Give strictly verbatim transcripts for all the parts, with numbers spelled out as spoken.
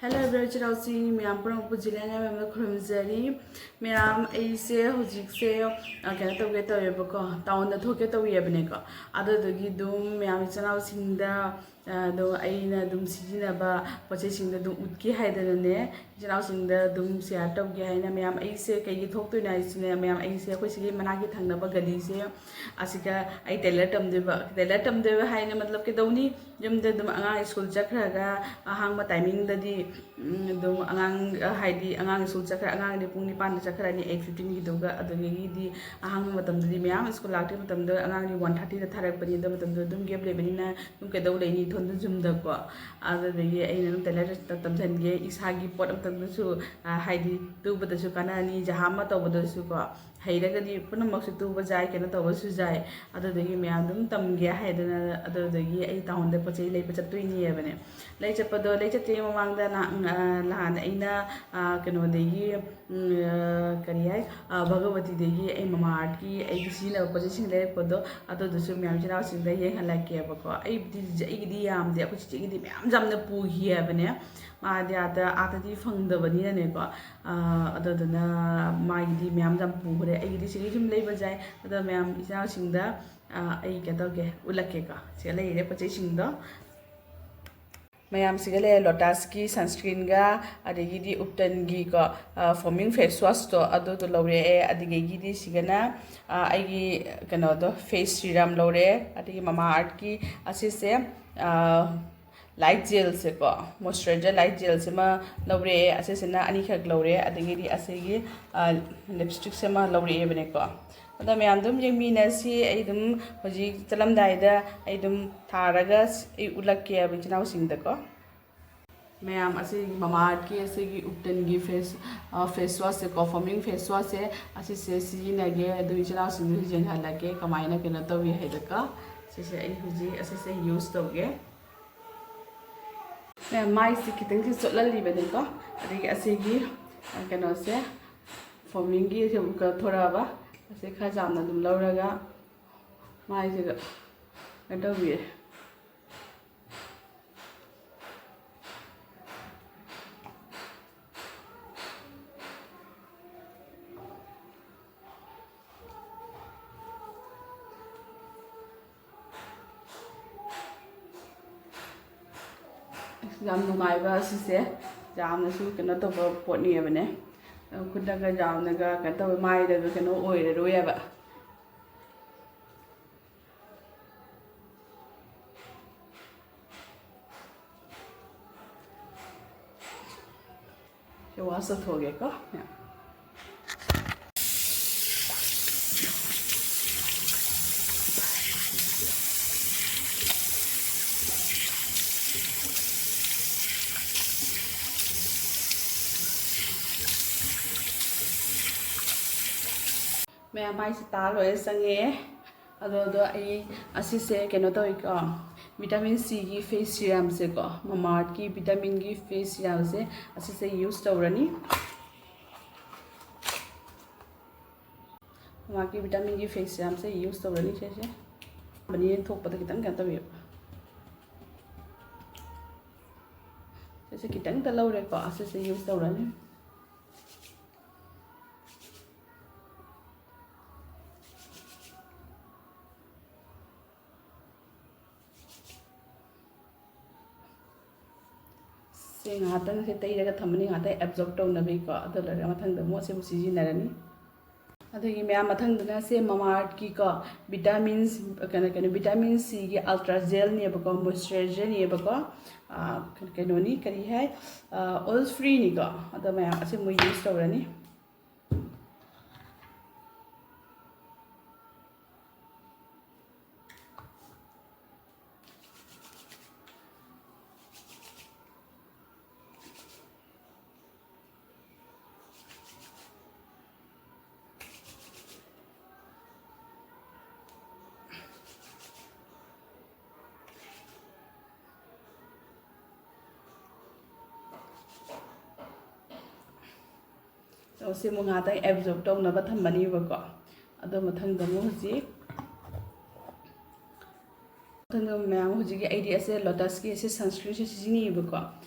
Hello everyone, ꯏꯆꯤꯜ ꯏꯅꯥꯎꯁꯤꯡ ꯃꯌꯥꯝ ꯄꯨꯝꯅꯃꯛꯄꯨ ꯖꯤꯂꯤꯌꯥꯅ ꯃꯌꯥꯝꯗ ꯈꯨꯔꯨꯝꯖꯔꯤ꯫ ꯃꯌꯥꯝ, ꯑꯩꯁꯦ ꯍꯧꯖꯤꯛꯁꯦ, ꯑ, ꯀꯩꯅꯣ ꯇꯧꯒꯦ ꯇꯧꯋꯦꯕꯀꯣ, ꯇꯥꯎꯟꯗ ꯊꯣꯛꯀꯦ ꯇꯧꯋꯦꯕꯅꯦꯀꯣ꯫ ꯑꯗꯨꯗꯨꯒꯤ ꯑꯗꯨꯝ ꯃꯌꯥꯝ ꯏꯆꯤꯜ ꯏꯅꯥꯎꯁꯤꯡꯗ, ꯑ, ꯑꯗꯨꯝ ꯑꯩꯅ ꯑꯗꯨꯝ ꯁꯤꯖꯤꯟꯅꯕ ꯄꯣꯠ ꯆꯩꯁꯤꯡꯗꯣ ꯑꯗꯨꯝ ꯎꯠꯀꯦ ꯍꯥꯏꯗꯅꯅꯦ, ꯏꯆꯤꯜ ꯏꯅꯥꯎꯁꯤꯡꯗ ꯑꯗꯨꯝ ꯁꯤꯌꯥꯔ ꯇꯧꯒꯦ ꯍꯥꯏꯅ꯫ ꯃꯌꯥꯝ, ꯑꯩꯁꯦ ꯀꯩꯒꯤ ꯊꯣꯛꯇꯣꯏꯅꯣ ꯍꯥꯏꯁꯤꯅꯦ, ꯃꯌꯥꯝ, ꯑꯩꯁꯦ ꯑꯩꯈꯣꯏ ꯁꯤꯒꯤ ꯃꯅꯥꯛꯀꯤ ꯊꯪꯅꯕ ꯒꯂꯤꯁꯦ, ꯑꯁꯤꯒ ꯑꯩ ꯇꯦꯂꯔ ꯇꯝꯗꯣꯏꯕ꯫ ꯇꯦꯂꯔ ꯇꯝꯗꯣꯏꯕ ꯍꯥꯏꯅ ꯃꯇꯂꯕ ꯀꯩꯗꯧꯅꯤ? ꯌꯨꯝꯗ ꯑꯗꯨꯝ ꯑꯉꯥꯡ ꯁ꯭ꯀꯨꯜ ꯆꯠꯈ꯭ꯔꯒ ꯑꯍꯥꯡꯕ ꯇꯥꯏꯃꯤꯡꯗꯗꯤ, ꯎꯝ, ꯑꯗꯨꯝ ꯑꯉꯥꯡ, ꯍꯥꯏꯗꯤ ꯑꯉꯥꯡ ꯁ꯭ꯀꯨꯜ ꯆꯠꯈ꯭ꯔ, ꯑꯉꯥꯡꯗꯤ ꯄꯨꯡ ꯅꯤꯄꯥꯟꯗ ꯆꯠꯈ꯭ꯔꯅꯤ, ꯑꯩꯠ ꯐꯤꯐꯇꯤꯟꯒꯤꯗꯨꯒ꯫ ꯑꯗꯨꯗꯒꯤꯗꯤ ꯑꯍꯥꯡꯕ ꯃꯇꯝꯗꯗꯤ ꯃꯌꯥꯝ ꯁ꯭ꯀꯨꯜ ꯂꯥꯛꯇ꯭ꯔꯤ ꯃꯇꯝꯗ ꯑꯉꯥꯡꯗꯤ ꯋꯥꯟ ꯊꯥꯔꯇꯤꯗ ꯊꯥꯔꯛꯄꯅꯤ꯫ ꯑꯗꯨ ꯃꯇꯝꯗꯣ ꯑꯗꯨꯝ ꯒꯦꯞ ꯂꯩꯕꯅꯤꯅ ꯑꯗꯨꯝ ꯀꯩꯗꯧ ꯂꯩꯅꯤ ꯏꯊꯣꯟꯗ ꯌꯨꯝꯗꯀꯣ꯫ ꯑꯗꯨꯗꯒꯤ ꯑꯩꯅ ꯑꯗꯨꯝ ꯇꯦꯂꯔ ꯇꯝꯁꯤꯟꯒꯦ, ꯏꯁꯥꯒꯤ ꯄꯣꯠ ꯑꯃꯇꯪꯗꯁꯨ, ꯑ, ꯍꯥꯏꯗꯤ ꯇꯨꯕꯗꯁꯨ ꯀꯥꯟꯅꯅꯤ, ꯖꯍꯥ ꯑꯃ ꯇꯧꯕꯗꯁꯨꯀꯣ꯫ ꯍꯩꯔꯒꯗꯤ ꯄꯨꯝꯅꯃꯛꯁꯨ ꯇꯨꯕ ꯌꯥꯏ, ꯀꯩꯅꯣ ꯇꯧꯕꯁꯨ ꯌꯥꯏ꯫ ꯑꯗꯨꯗꯒꯤ ꯃꯌꯥꯝ ꯑꯗꯨꯝ ꯇꯝꯒꯦ ꯍꯥꯏꯗꯅ, ꯑꯗꯨꯗꯒꯤ ꯑꯩ ꯇꯥꯎꯟꯗ ꯄꯣꯠ ꯆꯩ ꯂꯩꯕ ꯆꯠꯇꯣꯏꯅꯦꯕꯅꯦ꯫ ꯂꯩ ꯆꯠꯄꯗꯣ, ꯂꯩ ꯆꯠꯇ꯭ꯔꯤꯉꯩ ꯃꯃꯥꯡꯗ ꯅꯍꯥꯟ, ꯑ, ꯅꯍꯥꯟ ꯑꯩꯅ, ꯑ, ꯀꯩꯅꯣꯗꯒꯤ, ꯎꯝ, ꯑ, ꯀꯔꯤ ꯍꯥꯏ, ꯑ, ꯚꯒꯋꯇꯤꯗꯒꯤ ꯑꯩ ꯃꯃꯥ ꯑꯥꯔꯠꯀꯤ ꯑꯩꯒꯤ ꯁꯤꯖꯤꯟꯅꯕ ꯄꯣꯠ ꯆꯩꯁꯤꯡ ꯂꯩꯔꯛꯄꯗꯣ, ꯑꯗꯨꯗꯨꯁꯨ ꯃꯌꯥꯝ ꯏꯆꯤꯜ ꯏꯅꯥꯎꯁꯤꯡꯗ ꯌꯦꯡꯍꯜꯂꯛꯀꯦꯕꯀꯣ꯫ ꯑꯩꯕꯨꯗꯤ, ꯑꯩꯒꯤꯗꯤ ꯌꯥꯝꯗꯦ, ꯑꯩꯈꯣꯏ ꯆꯤꯆꯦꯒꯤꯗꯤ ꯃꯌꯥꯝ ꯌꯥꯝꯅ ꯄꯨꯈꯤ ꯍꯥꯏꯕꯅꯦ꯫ ꯃꯥꯗꯤ ꯑꯥꯗ, ꯑꯥꯗꯗꯤ ꯐꯪꯗꯕꯅꯤꯅꯅꯦꯀꯣ꯫ ꯑ, ꯑꯗꯨꯗꯨꯅ ꯃꯥꯒꯤꯗꯤ ꯃꯌꯥꯝ ꯌꯥꯝ ꯄꯨꯈ꯭ꯔꯦ꯫ ꯑꯩꯒꯤꯗꯤ ꯁꯤꯗꯒꯤ ꯁꯨꯝ ꯂꯩꯕ ꯌꯥꯏ꯫ ꯑꯗꯣ ꯃꯌꯥꯝ ꯏꯆꯤꯜ ꯏꯅꯥꯎꯁꯤꯡꯗ, ꯑ, ꯑꯩ ꯀꯩꯅꯣ ꯇꯧꯒꯦ, ꯎꯠꯂꯛꯀꯦꯀꯣ꯫ ꯁꯤꯗ ꯂꯩꯔꯦ ꯄꯣꯠ ꯆꯩꯁꯤꯡꯗꯣ꯫ ꯃꯌꯥꯝꯁꯤꯒ ꯂꯩꯔꯦ ꯂꯣꯇꯥꯁꯀꯤ ꯁꯟꯁꯀ꯭ꯔꯤꯟꯒ, ꯑꯗꯒꯤꯗꯤ ꯎꯞꯇꯟꯒꯤꯀꯣ, ꯑ, ꯐꯣꯃꯤꯡ ꯐꯦꯁ ꯋꯥꯁꯇꯣ ꯑꯗꯨꯗꯣ ꯂꯧꯔꯛꯑꯦ꯫ ꯑꯗꯒꯤꯗꯤ ꯁꯤꯒꯅ, ꯑ, ꯑꯩꯒꯤ ꯀꯩꯅꯣꯗꯣ, ꯐꯦꯁ ꯁꯤꯔꯝ ꯂꯧꯔꯦ꯫ ꯑꯗꯒꯤ ꯃꯃꯥ ꯑꯥꯔꯠꯀꯤ ꯑꯁꯤꯁꯦ, ꯑ, ꯂꯥꯏꯠ ꯖꯦꯜꯁꯦꯀꯣ, ꯃꯣꯏꯆꯔꯥꯏꯖꯔ ꯂꯥꯏꯠ ꯖꯦꯜꯁꯤꯃ ꯂꯧꯔꯦ꯫ ꯑꯁꯤꯁꯤꯅ ꯑꯅꯤꯈꯛ ꯂꯧꯔꯦ꯫ ꯑꯗꯒꯤꯗꯤ ꯑꯁꯤꯒꯤ, ꯑ, ꯂꯤꯞꯁꯇꯤꯛꯁꯤꯃ ꯂꯧꯔꯛꯑꯦꯕꯅꯦꯀꯣ꯫ ꯑꯗꯣ ꯃꯌꯥꯝ ꯑꯗꯨꯝ ꯌꯦꯡꯃꯤꯟꯅꯁꯤ꯫ ꯑꯩ ꯑꯗꯨꯝ ꯍꯧꯖꯤꯛ ꯆꯠꯂꯝꯗꯥꯏꯗ ꯑꯩ ꯑꯗꯨꯝ ꯊꯥꯔꯒ ꯑꯩ ꯎꯠꯂꯛꯀꯦꯕ ꯏꯆꯤꯜ ꯏꯅꯥꯎꯁꯤꯡꯗꯀꯣ꯫ ꯃꯌꯥꯝ, ꯑꯁꯤ ꯃꯃꯥ ꯑꯥꯔꯠꯀꯤ ꯑꯁꯤꯒꯤ ꯎꯞꯇꯟꯒꯤ ꯐꯦꯁ, ꯑ, ꯐꯦꯁ ꯋꯥꯁꯁꯦꯀꯣ, ꯐꯣꯃꯤꯡ ꯐꯦꯁ ꯋꯥꯁꯁꯦ, ꯑꯁꯤꯁꯦ ꯁꯤꯖꯤꯟꯅꯒꯦ꯫ ꯑꯗꯨ ꯏꯆꯤꯜ ꯏꯅꯥꯎꯁꯤꯡꯗꯁꯨ ꯌꯦꯡꯍꯜꯂꯛꯀꯦ ꯀꯃꯥꯏꯅ ꯀꯩꯅꯣ ꯇꯧꯏ ꯍꯥꯏꯗꯀꯣ꯫ ꯁꯤꯁꯦ ꯑꯩ ꯍꯧꯖꯤꯛ ꯑꯁꯤꯁꯦ ꯌꯨꯁ ꯇꯧꯒꯦ꯫ ꯃꯌꯥꯝ, ꯃꯥꯏꯁꯦ ꯈꯤꯇꯪꯁꯦ ꯆꯣꯠꯍꯜꯂꯤꯕꯅꯤꯀꯣ꯫ ꯑꯗꯒꯤ ꯑꯁꯤꯒꯤ, ꯑ, ꯀꯩꯅꯣꯁꯦ, ꯐꯣꯃꯤꯡꯒꯤ ꯑꯃꯨꯛꯀ ꯊꯣꯔꯛꯑꯕ꯫ ꯑꯁꯤ ꯈꯔ ꯆꯥꯝꯅ ꯑꯗꯨꯝ ꯂꯧꯔꯒ ꯃꯥꯏꯁꯤꯗ ꯀꯩꯅꯣ ꯇꯧꯕꯤꯔꯦ꯫ ꯌꯥꯝ ꯅꯨꯡꯉꯥꯏꯕ ꯑꯁꯤꯁꯦ, ꯌꯥꯝꯅꯁꯨ ꯀꯩꯅꯣ ꯇꯧꯕ ꯄꯣꯠꯅꯦꯕꯅꯦ꯫ ꯈꯨꯠꯇꯒ ꯌꯥꯝꯅꯒ ꯀꯩꯅꯣ ꯇꯧꯕ, ꯃꯥꯏꯗꯒ ꯀꯩꯅꯣ ꯑꯣꯏꯔꯔꯣꯏꯕ꯫ ꯁꯤ wash ꯇꯧꯊꯣꯛꯑꯒꯦꯀꯣ꯫ ꯃꯌꯥꯝ, ꯃꯥꯏꯁꯦ ꯇꯥ ꯂꯣꯏꯔꯦ, ꯆꯪꯉꯛꯑꯦ꯫ ꯑꯗꯣ, ꯑꯗꯣ ꯑꯩ ꯑꯁꯤꯁꯦ ꯀꯩꯅꯣ ꯇꯧꯏꯀꯣ, vitamin C ꯒꯤ face serum ꯁꯦꯀꯣ, Mamaearth ꯀꯤ vitamin ꯒꯤ face serum ꯁꯦ, ꯑꯁꯤꯁꯦ use ꯇꯧꯔꯅꯤ꯫ Mamaearth ꯀꯤ vitamin ꯒꯤ face serum ꯁꯦ use ꯇꯧꯔꯅꯤ꯫ ꯁꯤꯁꯦ ꯕꯅꯤ ꯊꯣꯛꯄꯗ ꯈꯤꯇꯪ ꯀꯩꯅꯣ ꯇꯧꯕꯤꯌꯨ꯫ ꯁꯤꯁꯦ ꯈꯤꯇꯪꯇ ꯂꯧꯔꯦꯀꯣ, ꯑꯁꯤꯁꯦ use ꯇꯧꯔꯅꯤ꯫ ꯁꯤ ꯉꯥꯏꯍꯥꯛꯇꯪ ꯁꯤ ꯇꯩꯔꯒ ꯊꯝꯃꯅꯤ, ꯉꯥꯏꯍꯥꯛꯇꯪ absorb ꯇꯧꯅꯕꯒꯤꯀꯣ꯫ ꯑꯗꯨ ꯂꯣꯏꯔꯒ ꯃꯊꯪꯗ ꯑꯃꯨꯛ ꯑꯁꯤꯕꯨ ꯁꯤꯖꯤꯟꯅꯔꯅꯤ꯫ ꯑꯗꯨꯒꯤ ꯃꯌꯥꯝ, ꯃꯊꯪꯗꯅ ꯁꯦ Mamaearth ꯀꯤꯀꯣ, vitamins, ꯀꯩꯅꯣ, ꯀꯩꯅꯣ, vitamin C ꯒꯤ ultra gel ꯅꯦꯕꯀꯣ, moisturizer ꯅꯦꯕꯀꯣ, ꯑꯥ, ꯀꯩꯅꯣꯅꯤ, ꯀꯔꯤ ꯍꯥꯏ, ꯑꯥ, oil free ꯅꯤꯀꯣ꯫ ꯑꯗꯣ ꯃꯌꯥꯝ ꯑꯁꯤ ꯑꯃꯨꯛ use ꯇꯧꯔꯅꯤ꯫ ꯑꯗꯣ ꯁꯤ ꯑꯃꯨꯛ ꯉꯥꯏꯍꯥꯛꯇꯪ absorb ꯇꯧꯅꯕ ꯊꯝꯃꯅꯤꯕꯀꯣ꯫ ꯑꯗꯣ ꯃꯊꯪꯗ ꯑꯃꯨꯛ ꯍꯧꯖꯤꯛ, ꯃꯊꯪꯗ ꯃꯌꯥꯝ, ꯍꯧꯖꯤꯛꯀꯤ ꯑꯩꯗꯤ ꯑꯁꯦ Lotus ꯀꯤ ꯑꯁꯦ sunscreen ꯁꯦ ꯁꯤꯖꯤꯟꯅꯩꯌꯦꯕꯀꯣ꯫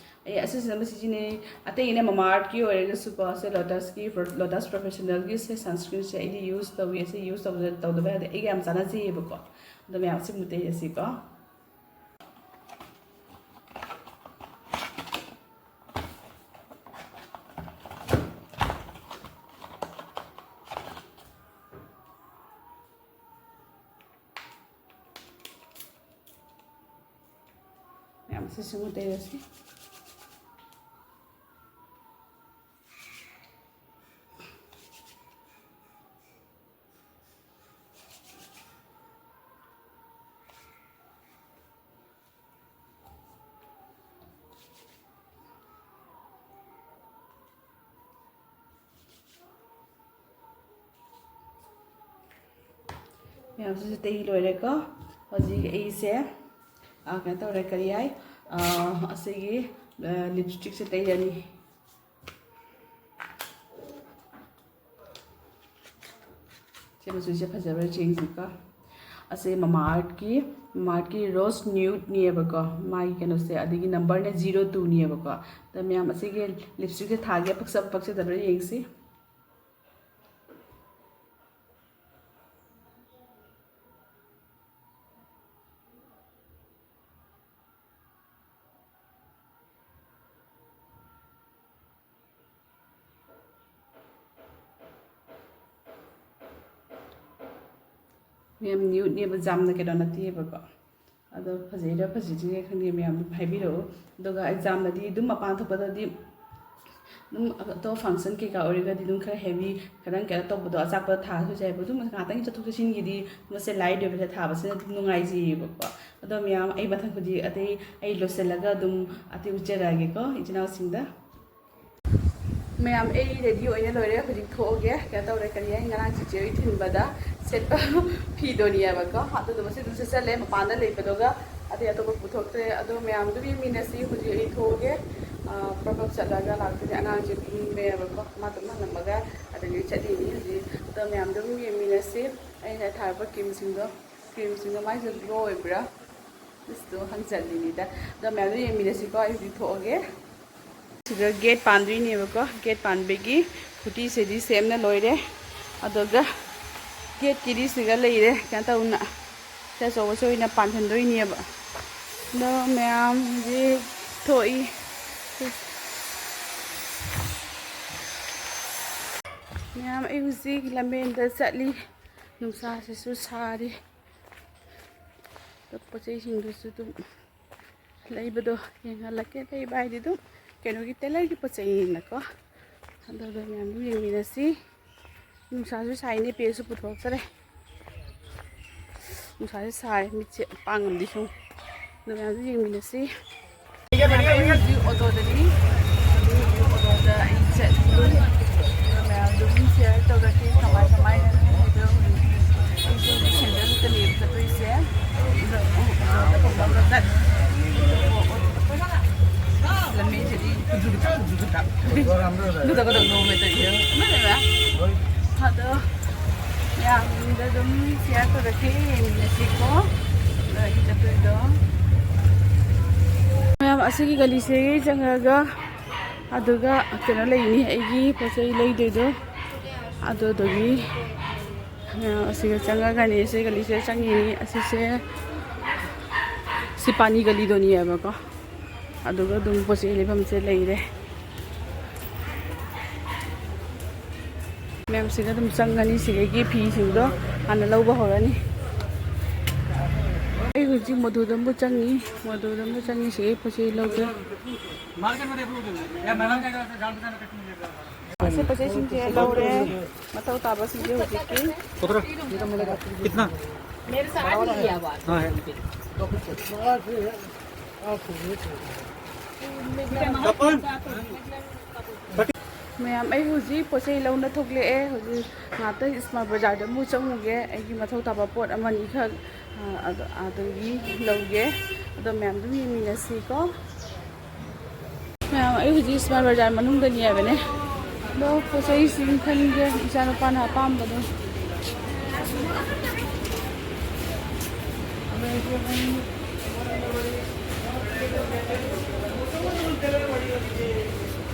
ꯑꯩ ꯑꯁꯤꯁꯤꯅ ꯑꯃ ꯁꯤꯖꯤꯟꯅꯩ, ꯑꯇꯩꯅ Mamaearth ꯀꯤ ꯑꯣꯏꯔꯒꯁꯨꯀꯣ, ꯑꯁꯦ Lotus ꯀꯤ Pro-, Lotus Professional ꯒꯤ ꯁꯦ sunscreen ꯁꯦ ꯑꯩꯗꯤ use ꯇꯧꯏ꯫ ꯑꯁꯤ use ꯇꯧꯗ-, ꯇꯧꯗꯕ ꯌꯥꯗꯦ, ꯑꯩꯒ ꯌꯥꯝ ꯆꯥꯟꯅꯖꯩꯌꯦꯕꯀꯣ꯫ ꯑꯗꯣ ꯃꯌꯥꯝ ꯁꯤ ꯑꯃꯨꯛ ꯇꯩꯔꯁꯤꯀꯣ꯫ ꯁꯤꯁꯤꯃ ꯇꯩꯔꯁꯤ꯫ ꯃꯌꯥꯝꯁꯤꯁꯨ ꯇꯩ ꯂꯣꯏꯔꯦꯀꯣ꯫ ꯍꯧꯖꯤꯛ ꯑꯩꯁꯦ, ꯑꯥ, ꯀꯩꯅꯣ ꯇꯧꯔꯦ, ꯀꯔꯤ ꯍꯥꯏ, ꯑꯥ, ꯑꯁꯤꯒꯤ, ꯑꯥ, ꯂꯤꯞꯁꯇꯤꯛꯁꯦ ꯇꯩꯔꯅꯤ꯫ ꯁꯤ ꯃꯆꯨꯁꯦ ꯐꯖꯕ꯭ꯔꯥ ꯌꯦꯡꯁꯤꯀꯣ꯫ ꯑꯁꯤ ꯃꯃꯥ ꯑꯥꯔꯠꯀꯤ, ꯃꯃꯥ ꯑꯥꯔꯠꯀꯤ ꯔꯣꯁ ꯅ꯭ꯌꯨꯠꯅꯦꯕꯀꯣ, ꯃꯥꯒꯤ ꯀꯩꯅꯣꯁꯦ, ꯑꯗꯒꯤ ꯅꯝꯕꯔꯅ ꯖꯤꯔꯣ ꯇꯨꯅꯦꯕꯀꯣ꯫ ꯑꯗ ꯃꯌꯥꯝ, ꯑꯁꯤꯒꯤ ꯂꯤꯞꯁꯇꯤꯛꯁꯦ ꯊꯥꯒꯦ ꯄꯛꯆꯕ ꯄꯛꯆꯗꯕ꯭ꯔꯥ ꯌꯦꯡꯁꯤ꯫ ꯃꯌꯥꯝ, ꯅ꯭ꯌꯨꯠꯅꯦꯕ, ꯌꯥꯝꯅ ꯀꯩꯅꯣ ꯅꯠꯇꯦꯕꯀꯣ꯫ ꯑꯗꯣ ꯐꯖꯩꯔꯥ ꯐꯖꯗ꯭ꯔꯤꯔꯥ ꯈꯪꯗꯦ, ꯃꯌꯥꯝ ꯑꯗꯨꯝ ꯍꯥꯏꯕꯤꯔꯛꯎ꯫ ꯑꯗꯨꯒ ꯑꯦꯛꯖꯥꯝꯗꯗꯤ ꯑꯗꯨꯝ ꯃꯄꯥꯟ ꯊꯣꯛꯄꯗꯗꯤ ꯑꯗꯨꯝ ꯑꯇꯣꯞꯄ ꯐꯪꯁꯟ ꯀꯩꯀꯥ ꯑꯣꯏꯔꯒꯗꯤ ꯑꯗꯨꯝ ꯈꯔ ꯍꯦꯚꯤ, ꯈꯤꯇꯪ ꯀꯩꯅꯣ ꯇꯧꯕꯗꯣ, ꯑꯆꯥꯄꯣꯠ ꯊꯥꯔꯁꯨ ꯌꯥꯏꯕ, ꯑꯗꯨꯝ ꯉꯥꯛꯇꯪꯒꯤ ꯆꯠꯊꯣꯛ ꯆꯠꯁꯤꯟꯒꯤꯗꯤ ꯃꯁꯦ ꯂꯥꯏꯠ ꯑꯣꯏꯕꯁꯦ ꯊꯥꯕꯁꯤꯅ ꯑꯗꯨꯝ ꯅꯨꯡꯉꯥꯏꯖꯩꯌꯦꯕꯀꯣ꯫ ꯑꯗꯣ ꯃꯌꯥꯝ, ꯑꯩ ꯃꯊꯪ ꯈꯨꯗꯤ ꯑꯇꯩ ꯑꯩ ꯂꯣꯏꯁꯤꯜꯂꯒ ꯑꯗꯨꯝ ꯑꯇꯩ ꯎꯠꯆꯔꯛꯑꯒꯦꯀꯣ ꯏꯆꯤꯟ ꯏꯅꯥꯎꯁꯤꯡꯗ꯫ ꯃꯌꯥꯝ, ꯑꯩ ꯔꯦꯗꯤ ꯑꯣꯏꯅ ꯂꯣꯏꯔꯦ꯫ ꯍꯧꯖꯤꯛ ꯊꯣꯛꯑꯒꯦ꯫ ꯀꯩꯅꯣ ꯇꯧꯔꯦ, ꯀꯔꯤ ꯍꯥꯏ, ꯉꯔꯥꯡ ꯆꯤꯆꯦ ꯍꯣꯏ ꯊꯤꯟꯕꯗ ꯁꯦꯠꯄ ꯐꯤꯗꯣꯅꯤꯌꯦꯕꯀꯣ꯫ ꯑꯗꯨꯗꯣ ꯉꯁꯤ ꯑꯗꯨꯝ ꯁꯦꯠꯆꯜꯂꯦ, ꯃꯄꯥꯟꯗ ꯂꯩꯕꯗꯨꯒ꯫ ꯑꯇꯩ ꯑꯇꯣꯞꯄ ꯄꯨꯊꯣꯛꯇ꯭ꯔꯦ꯫ ꯑꯗꯣ ꯃꯌꯥꯝꯗꯨ ꯌꯦꯡꯃꯤꯟꯅꯁꯤ꯫ ꯍꯧꯖꯤꯛ ꯑꯩ ꯊꯣꯛꯑꯒꯦ꯫ ꯑ, ꯄ꯭ꯔꯞ ꯄ꯭ꯔꯞ ꯆꯠꯂꯒ ꯂꯥꯛꯇꯣꯏꯅꯦ꯫ ꯑꯉꯥꯡꯁꯦ ꯇꯨꯝꯃꯦꯕꯀꯣ꯫ ꯃꯥ ꯇꯨꯝꯍꯜꯂꯝꯃꯒ ꯑꯗꯒꯤ ꯆꯠꯂꯤꯅꯤ ꯍꯧꯖꯤꯛ꯫ ꯑꯗꯣ ꯃꯌꯥꯝꯗꯨ ꯑꯗꯨꯝ ꯌꯦꯡꯃꯤꯟꯅꯁꯤ꯫ ꯑꯩ ꯉꯁꯥꯏ ꯊꯥꯔꯛꯄ ꯀ꯭ꯔꯤꯝꯁꯤꯡꯗꯣ, ꯀ꯭ꯔꯤꯝꯁꯤꯡꯗꯣ ꯃꯥꯏꯁꯦ ꯒ꯭ꯂꯣ ꯑꯣꯏꯕ꯭ꯔꯥ? ꯏꯁꯇꯣ ꯍꯪꯆꯠꯂꯤꯅꯤꯗ꯫ ꯑꯗꯣ ꯃꯌꯥꯝꯗꯣ ꯌꯦꯡꯃꯤꯟꯅꯁꯤꯀꯣ꯫ ꯑꯩ ꯍꯧꯖꯤꯛ ꯊꯣꯛꯑꯒꯦ꯫ ꯁꯤꯗ ꯒꯦꯠ ꯄꯥꯟꯗꯣꯏꯅꯦꯕꯀꯣ꯫ ꯒꯦꯠ ꯄꯥꯟꯕꯒꯤ ꯈꯨꯇꯤꯁꯤꯗꯤ ꯁꯦꯝꯅ ꯂꯣꯏꯔꯦ꯫ ꯑꯗꯨꯒ ꯒꯦꯠꯀꯤꯗꯤ ꯁꯤꯒ ꯂꯩꯔꯦ, ꯀꯩꯅꯣ ꯇꯧꯅ, ꯁꯤ ꯑꯆꯧꯕꯁꯦ ꯑꯣꯏꯅ ꯄꯥꯟꯁꯤꯟꯗꯣꯏꯅꯦꯕ꯫ ꯑꯗꯣ ꯃꯌꯥꯝ ꯍꯧꯖꯤꯛ ꯊꯣꯛꯏ꯫ ꯃꯌꯥꯝ, ꯑꯩ ꯍꯧꯖꯤꯛ ꯂꯝꯕꯦꯟꯗ ꯆꯠꯂꯤ꯫ ꯅꯨꯡꯁꯥꯁꯤꯁꯨ ꯁꯥꯔꯤ꯫ ꯑꯗꯣ ꯄꯣꯠ ꯆꯩꯁꯤꯡꯗꯨꯁꯨ ꯑꯗꯨꯝ ꯂꯩꯕꯗꯣ ꯌꯦꯡꯍꯜꯂꯛꯀꯦ꯫ ꯂꯩꯕ ꯍꯥꯏꯗꯤ ꯑꯗꯨꯝ ꯀꯩꯅꯣꯒꯤ ꯇꯦꯂꯔꯒꯤ ꯄꯣꯠ ꯆꯩꯅꯤꯅꯀꯣ꯫ ꯑꯗꯨꯗꯣ ꯃꯌꯥꯝꯗꯨ ꯌꯦꯡꯃꯤꯟꯅꯁꯤ꯫ ꯅꯨꯡꯁꯥꯁꯨ ꯁꯥꯏꯅꯦ, ꯄꯦꯁꯨ ꯄꯨꯊꯣꯛꯇꯔꯦ꯫ ꯅꯨꯡꯁꯥꯁꯦ ꯁꯥꯔꯦ, ꯃꯤꯠꯁꯦ ꯄꯥꯡꯉꯝꯗꯤ ꯁꯨꯝ꯫ ꯑꯗꯨ ꯃꯌꯥꯝꯗꯨ ꯌꯦꯡꯃꯤꯟꯅꯁꯤ꯫ ꯑꯩ ꯍꯧꯖꯤꯛ ꯑꯣꯇꯣꯗꯅꯤ꯫ ꯑꯗꯨ ꯍꯧꯖꯤꯛ ꯑꯣꯇꯣꯗ ꯑꯩ ꯆꯠꯂꯤ꯫ ꯑꯗꯨ ꯃꯌꯥꯝꯗꯨ ꯑꯗꯨꯝ ꯁꯤꯌꯔ ꯇꯧꯔꯛꯀꯦ, ꯀꯃꯥꯏ ꯀꯃꯥꯏꯅ ꯍꯥꯏꯗꯣ꯫ ꯑꯩꯁꯦ ꯍꯧꯖꯤꯛ ꯁꯦꯟꯗꯜ ꯈꯛꯇꯅꯦꯕ ꯆꯠꯇꯣꯏꯁꯦ꯫ ꯑꯗꯨ ꯑꯣꯇꯣꯗ ꯐꯝꯐꯝꯗ ꯆꯠ-, ꯂꯝꯕꯤꯁꯤꯗꯤ ꯈꯨꯗ꯭ꯔꯨ ꯈꯨꯗ꯭ꯔꯨ ꯈꯨꯗ꯭ꯔꯨ ꯈꯨꯗ꯭ꯔꯨ꯫ ꯒꯨꯗꯛ ꯒꯨꯗꯛ ꯅꯣꯝꯃꯦ ꯇꯧꯔꯤꯁꯦ꯫ ꯑꯃ ꯂꯩꯕ꯭ꯔꯥ? ꯑꯗꯣ ꯃꯌꯥꯝꯗ ꯑꯗꯨꯝ ꯁꯤꯌꯥꯔ ꯇꯧꯔꯛꯀꯦ, ꯌꯦꯡꯃꯤꯟꯅꯁꯤꯀꯣ꯫ ꯑꯗꯣ ꯑꯩ ꯆꯠꯇꯣꯏꯗꯣ꯫ ꯃꯌꯥꯝ ꯑꯁꯤꯒꯤ ꯒꯂꯤꯁꯦ ꯆꯪꯉꯒ ꯑꯗꯨꯒ ꯀꯩꯅꯣ ꯂꯩꯅꯤ, ꯑꯩꯒꯤ ꯄꯣꯠ ꯆꯩ ꯂꯩꯗꯣꯏꯗꯣ꯫ ꯑꯗꯨꯗꯨꯒꯤ ꯃꯌꯥꯝ ꯑꯁꯤꯒ ꯆꯪꯉꯒꯅꯤ, ꯁꯤ ꯒꯂꯤꯁꯦ ꯆꯪꯉꯤꯅꯤ꯫ ꯑꯁꯤꯁꯦ ꯁꯤꯄꯥꯅꯤ ꯒꯂꯤꯗꯣꯅꯤꯑꯕꯀꯣ꯫ ꯑꯗꯨꯒ ꯑꯗꯨꯝ ꯄꯣꯠ ꯆꯩ ꯂꯩꯐꯝꯁꯦ ꯂꯩꯔꯦ꯫ ꯃꯌꯥꯝꯁꯤꯗ ꯑꯗꯨꯝ ꯆꯪꯒꯅꯤ꯫ ꯁꯤꯗꯒꯤ ꯐꯤꯁꯤꯡꯗꯣ ꯍꯥꯟꯅ ꯂꯧꯕ ꯍꯧꯔꯅꯤ꯫ ꯑꯩ ꯍꯧꯖꯤꯛ ꯃꯣꯗꯨꯗ ꯑꯃꯨꯛ ꯆꯪꯉꯤ꯫ ꯃꯣꯗꯨꯗ ꯑꯃꯨꯛ ꯆꯪꯉꯤ꯫ ꯁꯤꯗꯒꯤ ꯄꯣꯠ ꯆꯩ ꯂꯧꯒꯦ꯫ ꯑꯁꯤ ꯄꯣꯠ ꯆꯩꯁꯤꯡꯁꯦ ꯂꯧꯔꯦ꯫ ꯃꯊꯧ ꯇꯥꯕꯁꯤꯡꯁꯦ ꯍꯧꯖꯤꯛꯀꯤ꯫ कितना? मेरे साथ ही है बात। हाँ, है। ꯃꯌꯥꯝ, ꯑꯩ ꯍꯧꯖꯤꯛ ꯄꯣꯠ ꯆꯩ ꯂꯧꯅ ꯊꯣꯛꯂꯛꯑꯦ꯫ ꯍꯧꯖꯤꯛ ꯉꯥꯛꯇꯪ ꯏꯁꯃꯥꯔꯠ ꯕꯖꯥꯔꯗ ꯑꯃꯨꯛ ꯆꯪꯉꯨꯒꯦ꯫ ꯑꯩꯒꯤ ꯃꯊꯧ ꯇꯥꯕ ꯄꯣꯠ ꯑꯃꯅꯤꯈꯛ, ꯑ, ꯑꯗ-, ꯑꯗꯒꯤ ꯂꯧꯒꯦ꯫ ꯑꯗꯣ ꯃꯌꯥꯝ ꯑꯗꯨꯝ ꯌꯦꯡꯃꯤꯟꯅꯁꯤꯀꯣ꯫ ꯃꯌꯥꯝ, ꯑꯩ ꯍꯧꯖꯤꯛ ꯏꯁꯃꯥꯔꯠ ꯕꯖꯥꯔ ꯃꯅꯨꯡꯗꯅꯤ ꯍꯥꯏꯕꯅꯦ꯫ ꯑꯗꯣ ꯄꯣꯠ ꯆꯩꯁꯤꯡ ꯈꯟꯒꯦ, ꯏꯆꯥꯅꯨꯄꯥꯅ ꯑꯄꯥꯝꯕꯗꯣ꯫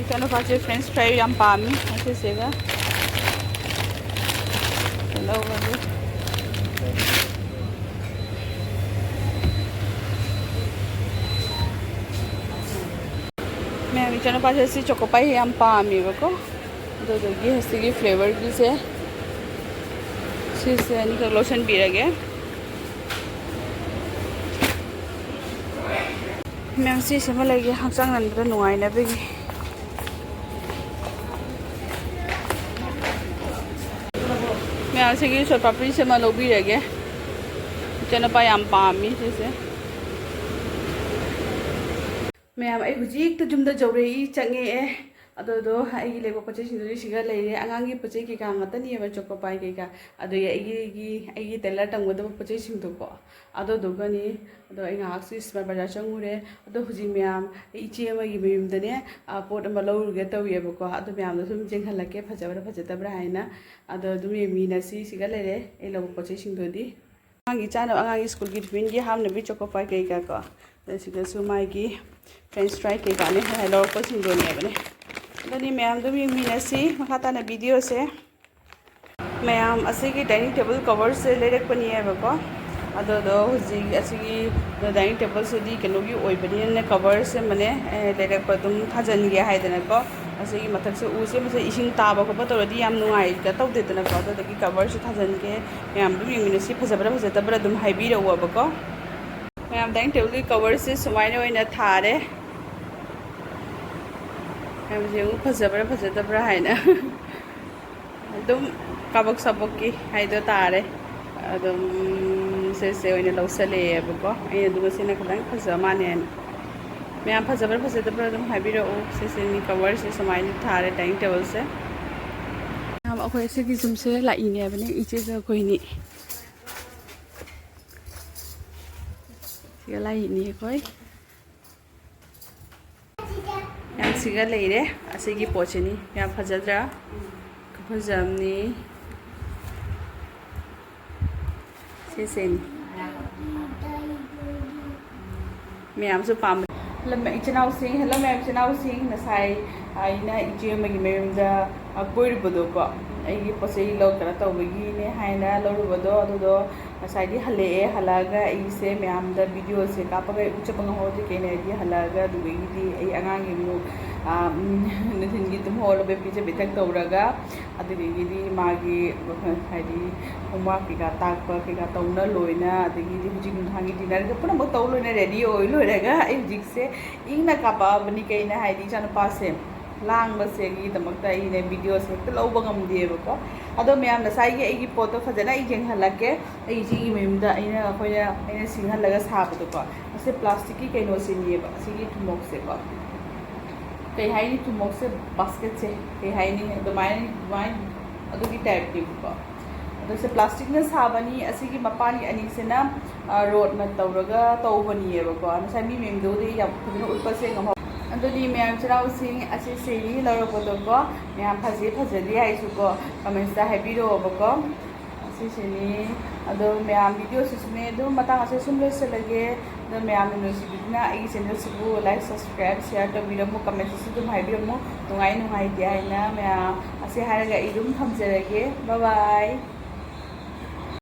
ꯏꯆꯥꯅꯨꯄꯥꯁꯦ ꯐ꯭ꯔꯦꯟꯁ ꯐ꯭ꯔꯥꯏ ꯌꯥꯝ ꯄꯥꯝꯃꯤ꯫ ꯑꯁꯤꯁꯤꯒ ꯂꯧꯔꯒꯦ꯫ ꯃꯌꯥꯝ, ꯏꯆꯥꯅꯨꯄꯥꯁꯦ ꯁꯤ ꯆꯣꯀꯣꯄꯥꯏ ꯌꯥꯝ ꯄꯥꯝꯃꯦꯕꯀꯣ, ꯑꯗꯨꯗꯨꯒꯤ ꯁꯤꯒꯤ ꯐ꯭ꯂꯦꯕꯔꯒꯤꯁꯦ ꯁꯤꯁꯦ ꯑꯅꯤꯈꯛ ꯂꯧꯁꯟꯕꯤꯔꯒꯦ꯫ ꯃꯌꯥꯝ, ꯁꯤꯁꯤꯃ ꯂꯩꯒꯦ, ꯍꯛꯆꯥꯡ ꯅꯟꯕꯗ ꯅꯨꯡꯉꯥꯏꯅꯕꯒꯤ꯫ ꯃꯌꯥꯝ, ꯁꯤꯒꯤ ꯁꯣꯠ ꯄꯥꯄ꯭ꯔꯤꯁꯤꯃ ꯂꯧꯕꯤꯔꯒꯦ, ꯏꯆꯥꯅꯨꯄꯥ ꯌꯥꯝ ꯄꯥꯝꯃꯤ ꯁꯤꯁꯦ꯫ ꯃꯌꯥꯝ, ꯑꯩ ꯍꯧꯖꯤꯛꯇ ꯌꯨꯝꯗ ꯌꯧꯔꯛꯏ, ꯆꯪꯉꯛꯑꯦ꯫ ꯑꯗꯨꯗꯣ ꯑꯩꯒꯤ ꯂꯩꯕ ꯄꯣꯠ ꯆꯩꯁꯤꯡꯗꯨꯗꯤ ꯁꯤꯒ ꯂꯩꯔꯦ꯫ ꯑꯉꯥꯡꯒꯤ ꯄꯣꯠ ꯆꯩ ꯀꯩꯀꯥ ꯉꯥꯛꯇꯅꯦꯕ, ꯆꯣꯀꯣꯄꯥꯏ ꯀꯩꯀꯥ, ꯑꯗꯨꯒꯤ ꯑꯩꯒꯤ, ꯑꯩꯒꯤ ꯇꯦꯂꯔ ꯇꯝꯒꯗꯕ ꯄꯣꯠ ꯆꯩꯁꯤꯡꯗꯣꯀꯣ꯫ ꯑꯗꯨꯗꯨꯒꯅꯤ꯫ ꯑꯗꯣ ꯑꯩ ꯉꯥꯏꯍꯥꯛꯁꯨ ꯏꯁꯃꯥꯔꯠ ꯕꯖꯥꯔ ꯆꯪꯉꯨꯔꯦ꯫ ꯑꯗꯣ ꯍꯧꯖꯤꯛ ꯃꯌꯥꯝ, ꯑꯩ ꯏꯆꯦ ꯑꯃꯒꯤ ꯃꯌꯨꯝꯗꯅꯦ, ꯑ, ꯄꯣꯠ ꯑꯃ ꯂꯧꯔꯨꯒꯦ ꯇꯧꯋꯦꯕꯀꯣ꯫ ꯑꯗꯣ ꯃꯌꯥꯝꯗꯣ ꯁꯨꯝ ꯌꯦꯡꯍꯜꯂꯛꯀꯦ, ꯐꯖꯕ꯭ꯔꯥ ꯐꯖꯗꯕ꯭ꯔꯥ ꯍꯥꯏꯅ꯫ ꯑꯗꯣ ꯑꯗꯨꯝ ꯌꯦꯡꯃꯤꯟꯅꯁꯤ꯫ ꯁꯤꯒ ꯂꯩꯔꯦ ꯑꯩ ꯂꯧꯕ ꯄꯣꯠ ꯆꯩꯁꯤꯡꯗꯨꯗꯤ꯫ ꯑꯉꯥꯡꯒꯤ ꯆꯥꯅꯕ, ꯑꯉꯥꯡꯒꯤ ꯁ꯭ꯀꯨꯜꯒꯤ ꯇꯤꯐꯤꯟꯒꯤ ꯍꯥꯞꯅꯕꯤ ꯆꯣꯀꯣꯄꯥꯏ ꯀꯩꯀꯥ ꯀꯣ꯫ ꯑꯗ ꯁꯤꯗꯁꯨ ꯃꯥꯒꯤ ꯐ꯭ꯔꯦꯟꯁ ꯐ꯭ꯔꯥꯏ ꯀꯩꯀꯥꯅꯦ ꯉꯁꯥꯏ ꯂꯧꯔꯛꯄꯁꯤꯡꯗꯣꯅꯦꯕꯅꯦ꯫ ꯑꯗꯨꯅꯤ ꯃꯌꯥꯝ ꯑꯗꯨꯝ ꯌꯦꯡꯃꯤꯟꯅꯁꯤ ꯃꯈꯥ ꯇꯥꯅ ꯚꯤꯗꯤꯑꯣꯁꯦ꯫ ꯃꯌꯥꯝ, ꯑꯁꯤꯒꯤ ꯗꯥꯏꯅꯤꯡ ꯇꯦꯕꯜ ꯀꯣꯕꯔꯁꯦ ꯂꯩꯔꯛꯄꯅꯦꯕꯀꯣ꯫ ꯑꯗꯨꯗꯣ ꯍꯧꯖꯤꯛ ꯑꯁꯤꯒꯤ ꯗꯥꯏꯅꯤꯡ ꯇꯦꯕꯜꯁꯤꯗꯤ ꯀꯩꯅꯣꯒꯤ ꯑꯣꯏꯕꯅꯤꯅ ꯀꯣꯕꯔꯁꯦ ꯑꯃꯅꯦ, ꯑꯦ, ꯂꯩꯔꯛꯄ ꯑꯗꯨꯝ ꯊꯥꯖꯤꯟꯒꯦ ꯍꯥꯏꯗꯅꯀꯣ꯫ ꯑꯁꯤꯒꯤ ꯃꯊꯛꯁꯦ ꯎꯁꯦ ꯃꯁꯤ ꯏꯁꯤꯡ ꯇꯥꯕ ꯈꯣꯠꯄ ꯇꯧꯔꯗꯤ ꯌꯥꯝ ꯅꯨꯡꯉꯥꯏꯇ ꯇꯧꯗꯦꯗꯅꯀꯣ꯫ ꯑꯗꯨꯗꯒꯤ ꯀꯣꯕꯔꯁꯨ ꯊꯥꯖꯤꯟꯒꯦ꯫ ꯃꯌꯥꯝ ꯑꯗꯨꯝ ꯌꯦꯡꯃꯤꯟꯅꯁꯤ, ꯐꯖꯕ꯭ꯔꯥ ꯐꯖꯗꯕ꯭ꯔꯥ ꯑꯗꯨꯝ ꯍꯥꯏꯕꯤꯔꯛꯎꯕꯀꯣ꯫ ꯃꯌꯥꯝ, ꯗꯥꯏꯅꯤꯡ ꯇꯦꯕꯜꯒꯤ ꯀꯣꯕꯔꯁꯦ ꯁꯨꯃꯥꯏꯅ ꯑꯣꯏꯅ ꯊꯥꯔꯦ꯫ ꯃꯌꯥꯝꯁꯦ ꯌꯦꯡꯉꯨ, ꯐꯖꯕ꯭ꯔꯥ ꯐꯖꯗꯕ꯭ꯔꯥ ꯍꯥꯏꯅ꯫ ꯑꯗꯨꯝ ꯀꯥꯕꯛ ꯁꯥꯕꯛꯀꯤ ꯍꯥꯏꯗꯣ ꯇꯥꯔꯦ꯫ ꯑꯗꯨꯝ ꯁꯤꯁꯦ ꯑꯣꯏꯅ ꯂꯧꯁꯜꯂꯛꯑꯦꯕꯀꯣ꯫ ꯑꯩꯅ ꯑꯗꯨꯝ ꯁꯤꯅ ꯈꯤꯇꯪ ꯐꯖ ꯃꯥꯜꯂꯦꯅ꯫ ꯃꯌꯥꯝ, ꯐꯖꯕ꯭ꯔꯥ ꯐꯖꯗꯕ꯭ꯔꯥ ꯑꯗꯨꯝ ꯍꯥꯏꯕꯤꯔꯛꯎ꯫ ꯁꯤꯁꯦ ꯃꯤ ꯀꯣꯕꯔꯁꯦ ꯁꯨꯃꯥꯏꯅ ꯊꯥꯔꯦ ꯗꯥꯏꯅꯤꯡ ꯇꯦꯕꯜꯁꯦ꯫ ꯃꯌꯥꯝ, ꯑꯩꯈꯣꯏ ꯁꯤꯒꯤ ꯌꯨꯝꯁꯦ ꯂꯥꯛꯏꯅꯦꯕꯅꯦ, ꯏꯆꯦꯒ ꯑꯩꯈꯣꯏꯅꯤ꯫ ꯁꯤꯒ ꯂꯥꯛꯏꯅꯦ ꯑꯩꯈꯣꯏ꯫ ꯌꯥꯝ ꯁꯤꯒ ꯂꯩꯔꯦ꯫ ꯑꯁꯤꯒꯤ ꯄꯣꯠꯁꯤꯅꯤ꯫ ꯌꯥꯝ ꯐꯖꯗ꯭ꯔꯥ? ꯈꯨꯐꯖ ꯑꯃꯅꯤ꯫ ꯁꯤꯁꯤꯅꯤ꯫ ꯃꯌꯥꯝꯁꯨ ꯄꯥꯝꯕ꯫ Hello, ꯃꯌꯥꯝ ꯏꯆꯤꯟ ꯏꯅꯥꯎꯁꯤꯡ, hello, ꯃꯌꯥꯝ ꯏꯆꯤꯟ ꯏꯅꯥꯎꯁꯤꯡ, ꯉꯁꯥꯏ ꯑꯩꯅ ꯏꯆꯦ ꯑꯃꯒꯤ ꯃꯌꯨꯝꯗ, ꯑ, ꯀꯣꯏꯔꯨꯕꯗꯣꯀꯣ, ꯑꯩꯒꯤ ꯄꯣꯠ ꯆꯩ ꯂꯧ-, ꯀꯩꯅꯣ ꯇꯧꯕꯒꯤꯅꯦ ꯍꯥꯏꯅ ꯂꯧꯔꯨꯕꯗꯣ, ꯑꯗꯨꯗꯣ ꯉꯁꯥꯏꯗꯤ ꯍꯜꯂꯛꯑꯦ꯫ ꯍꯜꯂꯛꯑꯒ ꯑꯩꯁꯦ ꯃꯌꯥꯝꯗ videoꯁꯦ ꯀꯥꯞꯄꯒ ꯎꯠꯆꯕ ꯉꯝꯍꯧꯗꯦ꯫ ꯀꯩꯅꯣ ꯍꯥꯏꯗꯤ, ꯍꯜꯂꯛꯑꯒ ꯑꯗꯨꯗꯒꯤꯗꯤ ꯑꯩ ꯑꯉꯥꯡꯒꯤ ꯑꯃꯨꯛ, ꯑ, ꯎꯝ, ꯅꯨꯡꯊꯤꯟꯒꯤ ꯇꯨꯝ ꯍꯧꯒꯠꯂꯕ ꯄꯤꯖ ꯄꯤꯊꯛ ꯇꯧꯔꯒ, ꯑꯗꯨꯗꯒꯤꯗꯤ ꯃꯥꯒꯤ, ꯍꯥꯏꯗꯤ, homework ꯀꯩꯀꯥ ꯇꯥꯛꯄ ꯀꯩꯀꯥ ꯇꯧꯅ ꯂꯣꯏꯅ, ꯑꯗꯒꯤꯗꯤ ꯍꯧꯖꯤꯛ ꯅꯨꯡꯗꯥꯡꯒꯤ dinnerꯒ ꯄꯨꯝꯅꯃꯛ ꯇꯧ ꯂꯣꯏꯅ ready ꯑꯣꯏ ꯂꯣꯏꯔꯒ, ꯑꯩ ꯍꯧꯖꯤꯛꯁꯦ ꯏꯪꯅ ꯀꯥꯄꯛꯑꯕꯅꯤ꯫ ꯀꯩꯅꯣ ꯍꯥꯏꯗꯤ, ꯏꯆꯥꯅꯨꯄꯥꯁꯦ ꯂꯥꯡꯕꯁꯤꯒꯤꯗꯃꯛꯇ ꯑꯩꯅ videoꯁꯦ ꯍꯦꯛꯇ ꯂꯧꯕ ꯉꯝꯗꯦꯕꯀꯣ꯫ ꯑꯗꯣ ꯃꯌꯥꯝ, ꯉꯁꯥꯏꯒꯤ ꯑꯩꯒꯤ ꯄꯣꯠꯇꯣ ꯐꯖꯅ ꯑꯩ ꯌꯦꯡꯍꯜꯂꯛꯀꯦ꯫ ꯑꯩ ꯏꯆꯦꯒꯤ ꯃꯌꯨꯝꯗ ꯑꯩꯅ, ꯑꯩꯈꯣꯏꯅ, ꯑꯩꯅ ꯁꯤꯡꯍꯜꯂꯒ ꯁꯥꯕꯗꯣꯀꯣ꯫ ꯃꯁꯤ plasticꯀꯤ ꯀꯩꯅꯣꯁꯤꯅꯦꯕ, ꯑꯁꯤꯒꯤ ꯊꯨꯝꯃꯣꯛꯁꯦꯀꯣ꯫ ꯀꯩ ꯍꯥꯏꯅꯤ, ꯊꯨꯝꯃꯣꯛꯁꯦ, basketꯁꯦ, ꯀꯩ ꯍꯥꯏꯅꯤ, ꯑꯗꯨꯃꯥꯏꯅ, ꯑꯗꯨꯃꯥꯏꯅ, ꯑꯗꯨꯒꯤ typeꯅꯦꯕꯀꯣ꯫ ꯑꯗꯣ ꯁꯦ plasticꯅ ꯁꯥꯕꯅꯤ꯫ ꯑꯁꯤꯒꯤ ꯃꯄꯥꯟꯒꯤ ꯑꯅꯤꯁꯤꯅ, ꯑ, rubberꯅ ꯇꯧꯔꯒ ꯇꯧꯕꯅꯤꯌꯦꯕꯀꯣ꯫ ꯉꯁꯥꯏ ꯃꯤ ꯃꯌꯨꯝꯗꯕꯨꯗꯤ ꯌꯥꯝ ꯐꯖꯅ ꯎꯠꯄꯁꯦ ꯉꯝꯍꯧ-, ꯑꯗꯨꯗꯤ ꯃꯌꯥꯝ ꯏꯆꯤꯟ ꯏꯅꯥꯎꯁꯤꯡ, ꯑꯁꯤꯁꯤꯅꯤ ꯂꯧꯔꯛꯄꯗꯣꯀꯣ꯫ ꯃꯌꯥꯝ ꯐꯖꯩ ꯐꯖꯗꯦ ꯍꯥꯏꯁꯨꯀꯣ, commentsꯇ ꯍꯥꯏꯕꯤꯔꯛꯑꯣꯕꯀꯣ꯫ ꯑꯁꯤꯁꯤꯅꯤ꯫ ꯑꯗꯣ ꯃꯌꯥꯝ, videoꯁꯤꯁꯨꯅꯦ ꯑꯗꯨꯝ ꯃꯇꯥꯡ ꯑꯁꯤꯗ ꯁꯨꯝ ꯂꯣꯏꯁꯤꯜꯂꯒꯦ꯫ ꯑꯗꯣ ꯃꯌꯥꯝꯅ ꯅꯨꯡꯁꯤꯕꯤꯗꯨꯅ ꯑꯩꯒꯤ channelꯁꯤꯕꯨ like, subscribe, share ꯇꯧꯕꯤꯔꯝꯃꯨ, commentꯁꯨ ꯑꯗꯨꯝ ꯍꯥꯏꯕꯤꯔꯝꯃꯨ, ꯅꯨꯡꯉꯥꯏ ꯅꯨꯡꯉꯥꯏꯇꯦ ꯍꯥꯏꯅ꯫ ꯃꯌꯥꯝ, ꯑꯁꯤ ꯍꯥꯏꯔꯒ ꯑꯩ ꯑꯗꯨꯝ ꯊꯝꯖꯔꯒꯦ꯫ Bye bye꯫